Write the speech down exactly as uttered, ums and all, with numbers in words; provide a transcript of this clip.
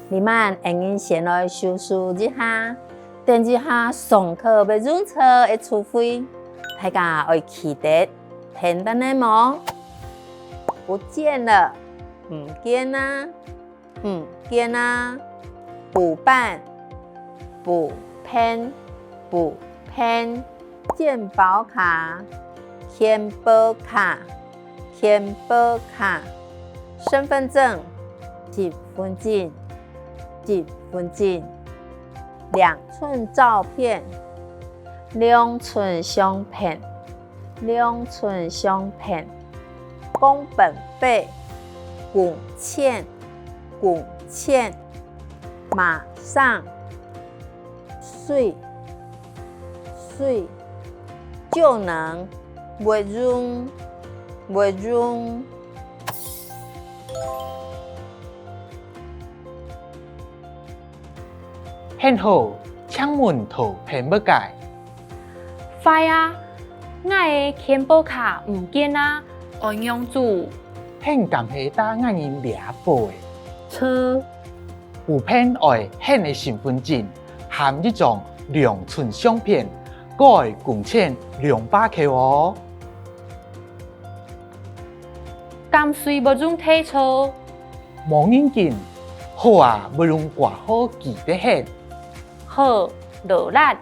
這滿，𠊎人先來熟識一下，等一下上課會用著个詞彙，大家愛記得，聽等仔無？不見了，毋見啊，毋見啊。補辦，補辦，補辦。健保卡，健保卡， 健保卡、身份證、身份證、身份證、兩吋照片、兩吋相片、兩吋相片、工本費、工錢、工錢、馬上、隨、隨、就能、 會用，會用。你好，請問討辦麼个？壞啊，𠊎个健保卡毋見啊，愛仰子？你敢係打𠊎人這部个？著。 補辦愛你个身份證，含一張兩吋相片，過愛工錢兩百箍哦。敢隨會用提著？無要緊，好啊，會用掛號寄分你。好，勞力。